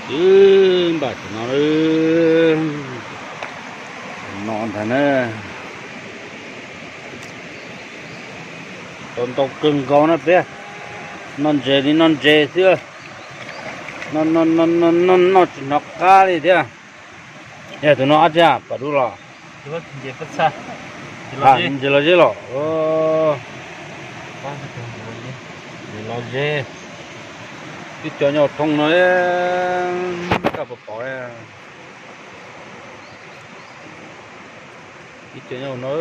Wb npaj tus no, no ntag na. Tau ntau kawg nkaus na peb. Noj ntses li noj ntses xwb, noj noj noj noj tsis hnov qab li thiab. Yog tus no dab tsi, pam dub los? Ntses los zeb los? Ntses los zeb. Ib co nyob thoob no, koj puas pom? Ib co nyob no.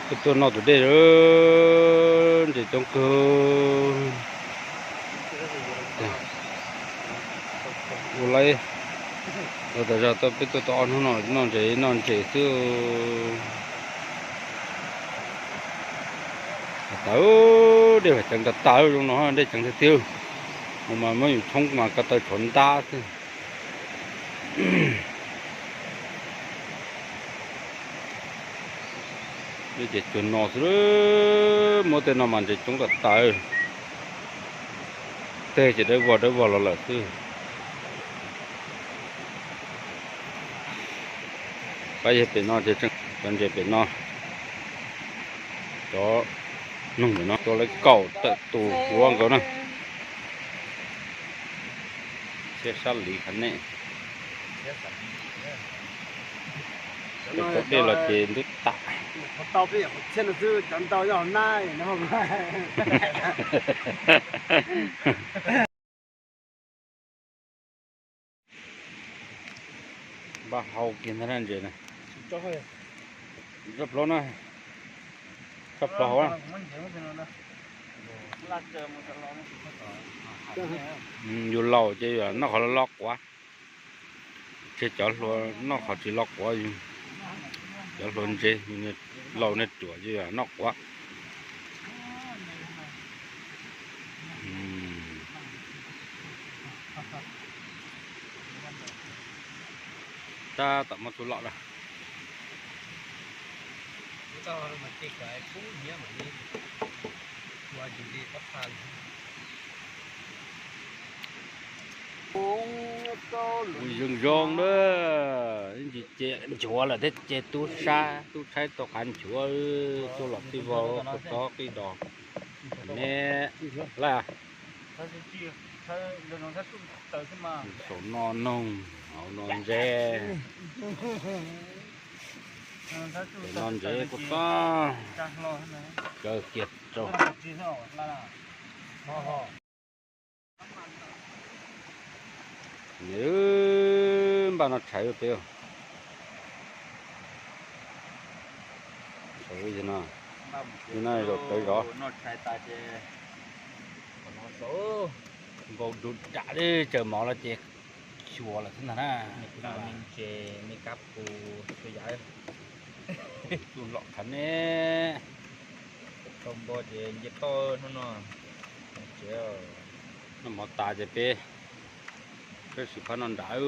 Peb tuaj noj tus dej, ntses coob kawg. Ua li, los tas zog peb tuaj tau ob hnub no noj ntses noj ntses xwb. Tawv, dej vam ceev tas tas zoo no, dej ceev tiag tiag. Mus mas muab yus tshoob mas ko taw tshuav ntab xwb. Ces cuag no xwb, muab tej no mas ntses coob tas tas. Tej ces dawb vog dawb vog los lawm xwb. Pab yog pem no ces cov ntses pem no, cov noog pem no tua lawv kaum tawm tus huav nkaus na. Thiab sab liv qhov nej, cov dej los ces ntub tas. Npaj hau kiag ntag na ntses na. Tsob plaub na, tsob plaub hauv na. Yus laus ces yus noj qhov loj loj quav, ces cov hluas noj qhov tsis loj quav. Cov hluas ntse, laus niag ruam ces yus noj quav. Tab tom muab tub lom lawm. Zoo zoo na, ib ntsis ces nchuav lawm thiab ces tub sab tub tshaib tau qab nchuav, tub lom tij vau tau tsob qij dos ne. Lawm, saum no noog, hauv no ntses. Ces no ntses kuj txob, kaw kiag rau. Nws npaj no tshais peb, no zaum tawv zov. Npau du dam li tsaws mov los ces xyuas lawm xwb ntag na. Tsuj lom qhav ne. Tau npo ces nce toj hnub no. Noj mov tas ces peb, peb sim phab no nrad.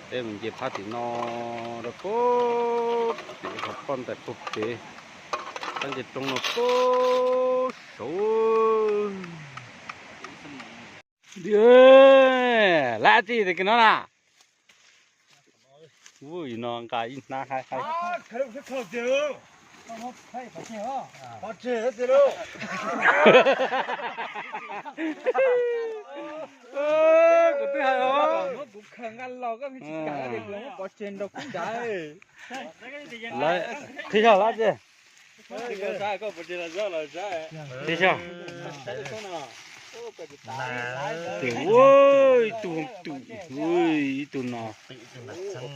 Peb mus nce phab tim no rau puag pem qhov poj ntais puag pem, phab nce roob no puag saud. Lab tsi tes kis no na. Ub, no nqa ib hnab haib haib. Kuv twb hais os. Qhib zog lab tsi. Qhib zog. Ua ib tug hooj twm, ua ib tug no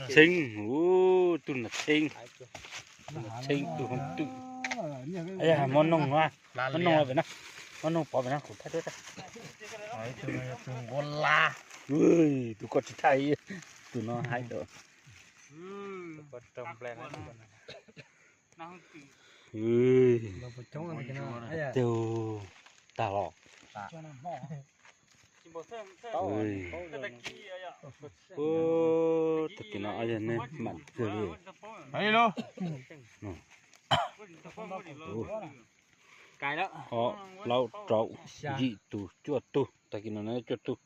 txheeb, ua ib tug no txheeb, txheeb ib tug hooj twm. Muab noog, muab noog pov pem no kuv thaij. Tus koj tsis thaij, tus no haib tau. Tag los. Tag kis no yog nej mam kawg li. Ob, plaub, rau, yim tug, cuaj tug, tag kis no cuaj tug.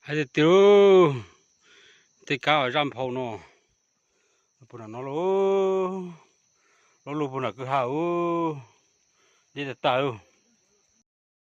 Hais tias tias, tej kab zaj nphau no, puag nram no lauj, loj loj puag nram kwj ha ub, deb tag tag.